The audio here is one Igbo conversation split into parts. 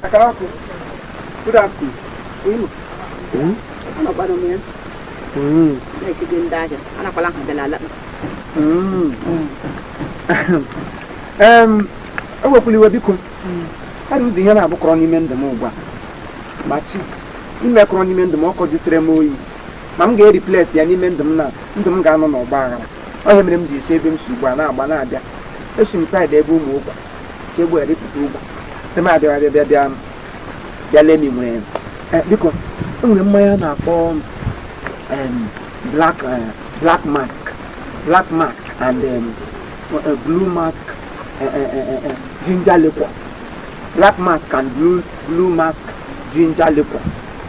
Akara ọkụ. Good afternoon. Imo. Anọkwara m ya na-ekide ndị ahịa anakwala ha bịala ala. Ewekwula iwe biko. A dị ụzọ ihe na-abụkọrọ n'ime ndụ m ugbu a. Ma chi imekọrọ n'ime ndụ m, ọkọ jụsịrị m oyi, ma m ga-e replace ya n'ime ndụ m na ndụ m ga-anọ n'ọgba aghara. Ọ ihe mere m ji esi ebe m si ugbu a na-agba na-abịa. Esi m side ebe ụmụ ụkwa chi egbu eripụta ugwu sị m abịa abịa bịa bịa bịa lee m. Ị nwere biko, e nwere mmanya a na-akpọ black mask and blue mask ginger liquor, black mask and blue mask ginger liquor,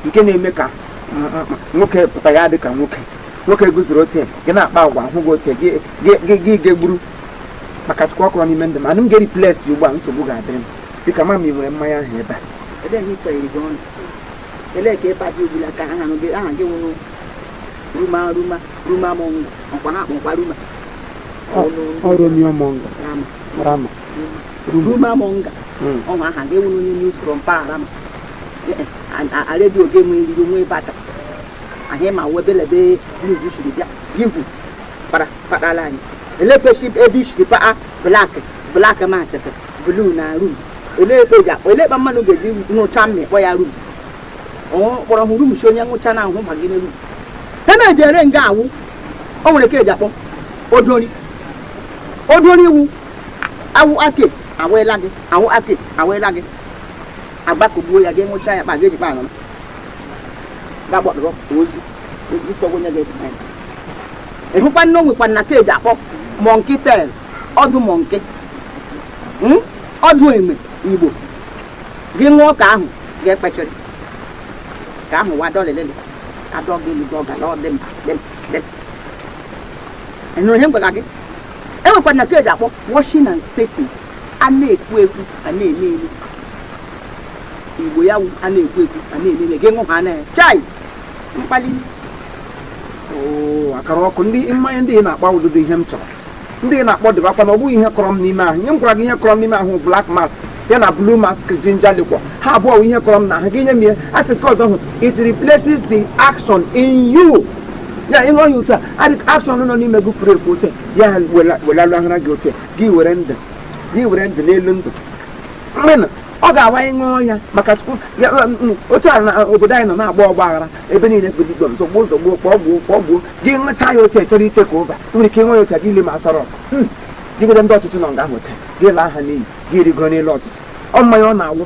nke na-eme ka nwoke pụta ya dị ka nwoke. Nwoke guzoro ote gị na-akpa agwa ahụ gị ote gị ga-egburu maka Chukwu ọkụrọ n'ime ndụ m. Anụ m ga-e replace ugbu a, nsogbu ga-adịrị m. Biko, ama m ị nwere mmanya ahụ ebe a? Ebe m isonyere gị ọnụ, elee ka ịpa dị ugbula ka aha gị nwụrụ ruma ruma ruma monga ọkwa ha akpọkwa ruma. Ọ Romeo Monga. Rama. Rama. Ruma monga. Ọnwa aha gị nwụrụ onye news from Rama redio gị enwe eriri nwe bata ahị ma webelebe news siri bịa givu kpara kpatala anyị elepechi ebe ishiri paa black mask blue na rum. Elee ebe eji akpọ, elee ebe mmadụ ga-eji ṅụcha mmị kpọ ya rum? Ọ kpọrọ hụ rum si onye ṅụcha na ahụ bagide rum ebe eji ere nga awụ. O nwere ka eji akpọ odori odori iwu awụ ake awela gị, awụ ake awela gị, agbakọgbuo ya gị ṅụcha ya kpa gị ejikpa anọ ga-agbọdọrọ ozu ozu chọgbu onye ga-eji ya. Ịhụkwa nne o nwekwa na ka eji akpọ monkey tail, ọdụ monkey, Ọdụ enwe Igbo gị ṅụọ ka ahụ ga-ekpechiri ka ahụ wa dọlịlịlị adọ gị elu gị ọgala ọ dị mba dị dị. Ị nụrụ ihe m gwara gị? Enwekwa na ka eji akpọ washing and setting. A na-ekwu ekwu, a na-eme eme. Igbo ya wụ a na-ekwu ekwu, a na-eme eme. Gị ṅụ ha na chai mkpali. Oo, akara ọkụ, ndị mmanya ndị ị na-akpọ awụdodo ihe m chọrọ. Ndị ị na-akpọ dịbakwa na ọ bụghị ihe kọrọ m n'ime ahụ. Ihe m gwara gị, ihe kọrọ m n'ime ahụ, black mask ya na blue mask ginger liquor, ha abụọ bụ ihe kọrọ m n'ahụ. Gị nye m ihe a sị nke ọzọ hụ, it replaces the action in you. Ya ịṅụ ya otu a adị action nọ n'ime gị furu efu otu a, ya welalụ ahụra gị otu a, gị were ndụ, gị were ndụ n'elu ndụ mmenụ. Ọ ga-awa ịṅụọ ya maka Chukwu ya, otu a na obodo anyị nọ na-agba ọgba aghara ebe niile, gbodigbo nzọgbuo nzọgbuo, kpọọ gbuo kpọọ gbuo. Gị ṅụcha ya otu a, chọrọ ite ka ụba nwere ike ịṅụ ya otu a, gị ile ma asọrọ gị gote ndị ọchịchị nọ nga ahụ ote gị laa ha n'iyi, gị rigo n'elu ọchịchị. Ọ mmanya ọ na-awụ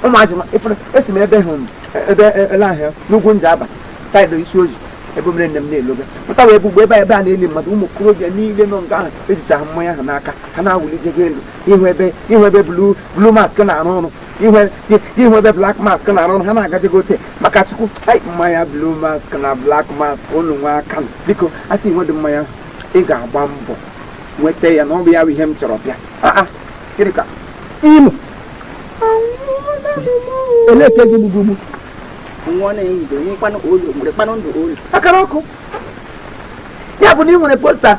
ụmụazị ma ifere. Esi m ebe hụ m ebe ele ahịa n'ugwu Njaba side isi oji ebe mere nne m na-elobe pụta wee gbugbo ebe a na-eli mmadụ. Ụmụ okorobịa niile nọ nga ahụ ejicha ha mmanya ahụ n'aka, ha na-awụlijego elu ihu ebe ihu ebe blue mask na-arụ ọrụ, ihu ebe black mask na-arụ ọrụ, ha na-agajego ote maka Chukwu. Ai, mmanya blue mask na black mask, unu nwe aka nụ. Biko, a sị nwedị mmanya, ị ga-agba mbọ nweta ya na ọ bụ ya bụ ihe m chọrọ bịa. Aa, gịnị ka Imo elee ka eji gbugbu nwụọ na-enwugo nwekwanụ olu nwere kpanụ ndụ olu. Akara ọkụ, ya bụ na ị nwere poster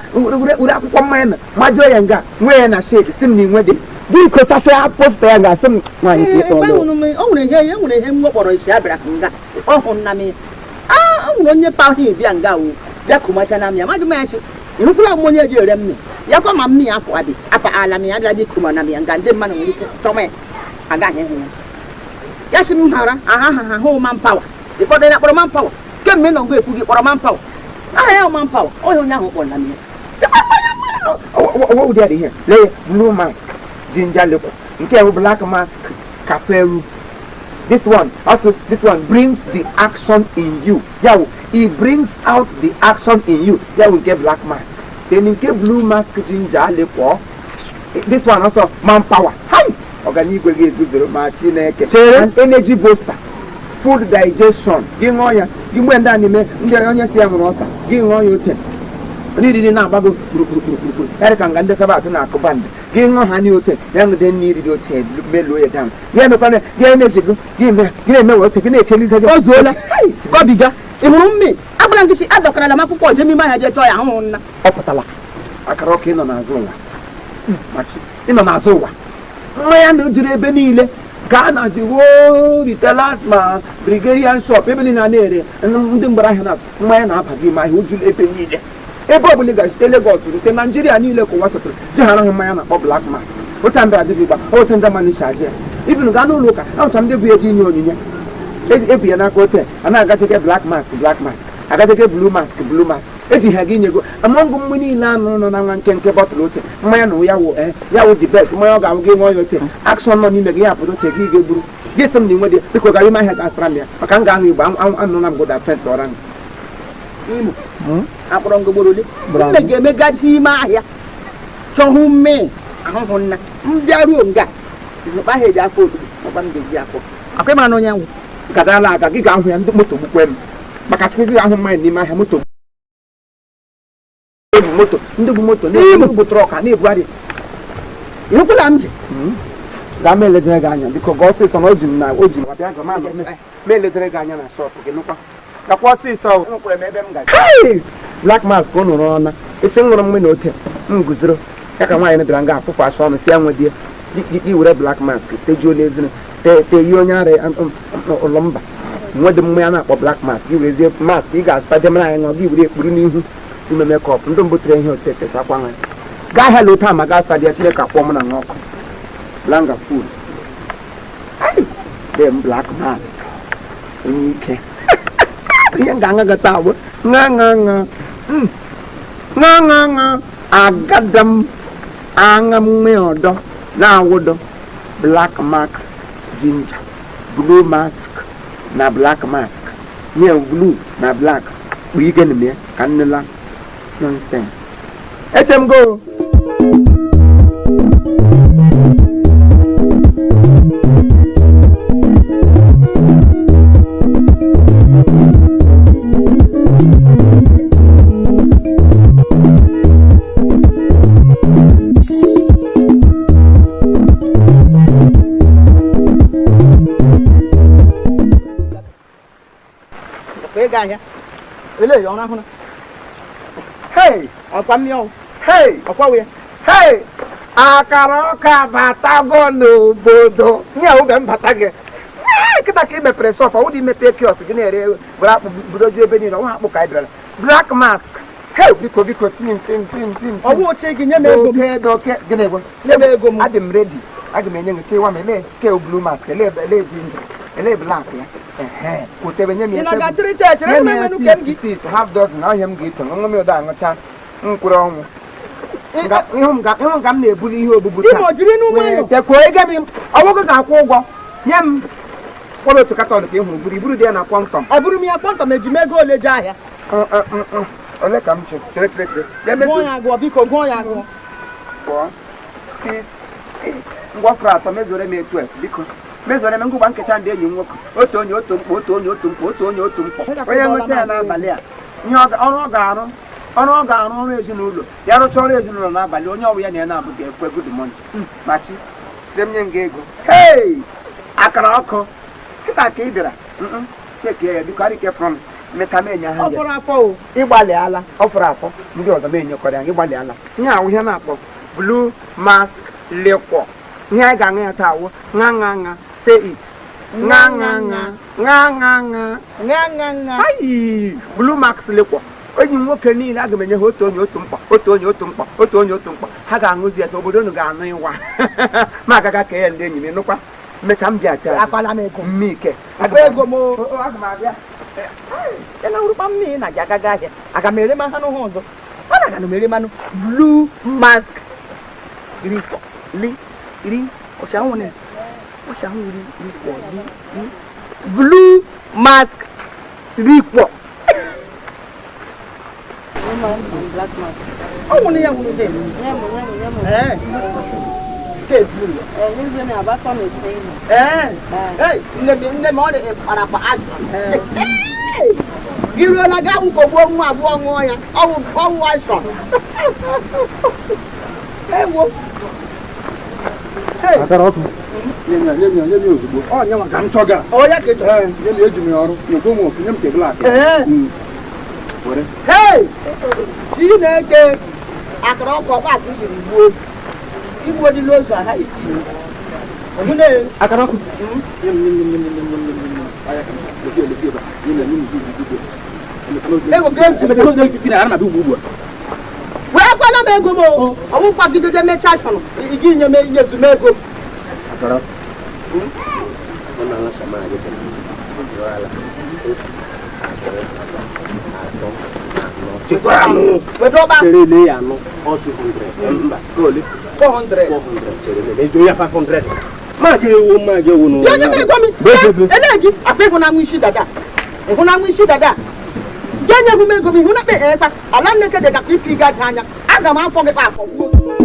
were akwụkwọ mmanya na majuo ya nga nwee ya na shed, si m na inwe dị. Biko, sasịa poster ya ga-asị m nwaanyị ka ịkpọ ọlụ. O nwere ihe, e nwere ihe m kpọrọ isi abịara nga ọhụ nna m ya. A o nwere onye paghị bịa nga o bịa kumacha na m ya majụ m ya sị ịhụkwala m onye eji ere mmiri ya kwa ma mmiri afọ adị apa ala m ya abịa dị kuma na m ya nga ndị mmadụ nwere ike chọma ya agaghị ịhụ ya. Ya sị m hara aha ha ha hụ man power ịkpọrọ ya kpọrọ man power kemgbe ị nọ ngwa ekwu gị kpọrọ man power aha ya man power onye onye ahụ kpọrọ na m ya. Ọwụ ụdị ihe lee blue mask ginger liquor, nke bụ black mask cafe ru. This one also, this one brings the action in you. Ya wụ it brings out the action in you. Ya wụ nke black mask. Then nke blue mask ginger liquor, this one also man power. Hai, ọganigwe gị eguzoro ma Chineke. Chere. And energy booster, food digestion. Gị ṅụọ ya gị mgbe ndị a na-eme ndị onye si ya nwere ọsa, gị ṅụọ ya ote ndị riri na-agbago kpurukpurukpurukpuru ya dị ka nga ndị Sabbath na-akụ band. Gị ṅụọ ha n'ote ya ṅụde nne iriri ote meluo ya down, ya emekwana gị energy gị gị gị na-emewe ote gị na-ekelize gị. O zuola, gọbiga. Ị hụrụ mmi agbara nkịchị adọkarala m akwụkwọ jem ime ahịa jee chọọ ya ahụhụ nna. Ọ pụtala akara ọka, ị nọ n'azụ ụwa machi, ị nọ n'azụ ụwa. Mmanya na juru ebe niile. Gaa na the whole retailers ma brigadier shop ebe niile a na-ere ndị mgbara ahịa na mmanya na-aba gị ime ahịa ojulu ebe niile. Ebe ọ bụla ị ga-esite Lagos rute Naijiria niile ka ụwa sọtụrụ ji ha arahụ mmanya na-akpọ black mask. Otu mbe ajị gị gba otu ndị mmanụ si ajị ya. Even gaa n'ụlọ ụka ahụcha ndị bụ eji inye onyinye ebu ya n'aka ote a na-agachike black mask black mask agachike blue mask blue mask eji ha gị nyego amangụ mgbe niile anụ nọ na nwa nkenke bọtụlụ ote mmanya na ya wụ ya wụ the best mmanya ọ ga-awụ gị nwa ya ote akshọn nọ n'ime gị ya pụta ote gị ga-egburu gị sị m na inwe dị biko gara ime ahịa ga-asara m ya maka m ga-aṅụ igbo anụ na mgoda fent ọra m. Imo akpọrọ ngọgboro ole nne ga-emegaji ime ahịa chọhụ mmee ahụhụ nna m bịaruo nga mkpa ha eji afọ olugbo ọkpa m ga-eji afọ akwa ịmara na onye nwụ gadala aga gị ga-ahụ ya ndị moto gbukwe m maka chukwu gị ga-ahụ mmanya n'ime ahịa moto ebu moto ndị bụ moto na-ebu trọk a na-ebugharị ịhụkwala m ji gaa ma eledere gị anya biko gaa ọsịsọ na o ji m na o ji m abịa ga ma eledere gị anya na shọpụ gị nụkwa gakwa ọsịsọ enwekwara m ebe m gaji black mask ka unu rụọ na esi m ṅụrụ mmiri na ote m guzoro ya ka nwaanyị bịara nga afụfụ asọ ọnụ si ya nwe di gị were black mask tejuo n'ezinu te yi onye ara ụlọ mba nwedị mmanya na-akpọ black mask gị werezie mask ị ga-azụta demara anyị ṅụọ gị were ekpuru n'ihu ime mekọp ndị mbụ tere ihe ote tesakwa nwa gaa ahịa lota ma gaa zụta di ya Chineke akwụọ m na nwa ọkụ langa ful dem black mask onye ike ihe m ga-aṅagata abụ ṅa ṅa ṅa ṅa ṅa ṅa agada m aṅa mme ọdọ na-awụdọ black mask ginger blue mask na black mask nye blue na black kpu ike na ya ka nnela nonsense eche m go. Hey! Hey! Hey! Akara ọka batago n'obodo nye oge mbata gị kịta ka ị mepere shọp ọ wụdị imepe kiosk gị na-ere were akpụ bido ju ebe niile ọnwa akpụ ka ị bịara black mask. Hey! Biko biko tim tim tim tim ọwụ oche gị nye m ego m doke gịnị gwa nye m ego m adị m redi aga m enye gị chewa m ele ke blue mask ele ele ginger ele black ya ehe kwutebe nye m ị na-agachiri chechiri m enwenu ke m gị half dozen ahịa m ga-eto nwa m ụda aṅụcha mkpụrụ ọnwụ ịhụ nga m na-ebuli ihe ogbugbu taa tekwuo ego m ọnwụ gị ga-akwụ ụgwọ nye m kpọrọ otu katọn ka ị hụrụ buru iburu dị ya na kwọntọm ọ bụrụ m ya kwọntọm eji m ego ole jee ahịa ole ka m chere chere chere gụọ ya agụọ biko gụọ ya agụọ 4 6 8 ngwa fụrụ atọ mezoro m 12 biko mezoro m ngụgba nkecha ndị enyi m nwoke otu onye otu mkpọ otu onye otu mkpọ otu onye otu mkpọ onye nweta ya n'abalị a ihe ọrụ ọ ga-arụ ọrụ ọ ga-arụ ọrụ ezinụlọ ya rụcha ọrụ ezinụlọ n'abalị onye ọbụla ya na ya na-abụ ga-ekwe good morning machi dem nye nga ego hei akara ọkụ kịta ka ị bịara chekie ya biko adịke fọrọ m mechaa m enye ha ịgbalịala ọ fọrọ afọ ndị ọzọ m enyekwara ya ịgbalịala ihe ahụ ihe na-akpọ blue mask liquor ihe anyị ga-aṅụ ya taa wụ ṅa ṅa ṅa say it ṅa ṅa ṅa ṅa ṅa ṅa ṅa ṅa ṅa ayi blue mask liquor enyi m nwoke niile aga m enye ha otu onye otu mkpọ otu onye otu mkpọ otu onye otu mkpọ ha ga-aṅụzi ya obodo unu ga-anụ ịwa ma agaga ka ya ndị enyi m nụkwa mechaa m bịachi mmike ego m aga m abịa ị na-ahụrụkwa mmiri na gị agaga ahịa aga m ere manụ ha ọzọ ọ na aga m ere manụ blue mask liquor li ri ọshanwụ ọshanwụ ri liquor li ri blue mask liquor. Oh, one year, one day. Eh, eh, ne me ọ gị ruola ga nkogbu nwa abụọ ṅụọ ya ọwụ asọ ewo akara ọkụ nye m ozugbo ọ nyenwa ka m chọga ọ ya ka ị chọrọ nye m eji m ya ọrụ nyego m ofu nye m nke black. Hey! Chineke akara ọkụ ọkpa ka i jiri gbuo igbuo dị n'ozu aha isi Akara ọkụ. Ego ga-ezu. Wee kwana m ego m o. Ọwụ kwagidede mechaa chọrọ ị gị nye m nyezu m ego m. Akara. Ọ na-ala shama gị dị ala. 1, 2, 3, 4. Chekwara m. Wedọba. Chere lee ya anọ. Ọ 200. Mba, ka ole? 400. 400 chere lee. Ezo ya 500. Ma ga-ewu, ma ga-ewu n'ụwa. Bịa nye m ego m. Ele gị akwa ịhụnanwụ isi dada. Ịhụnanwụ isi dada. Gị enyeghị m ego m, ịhụ na kpe ekpa ala nneke dị gakwa ipi gaja anya. Aga m afọ gị kpa afọ gbuo.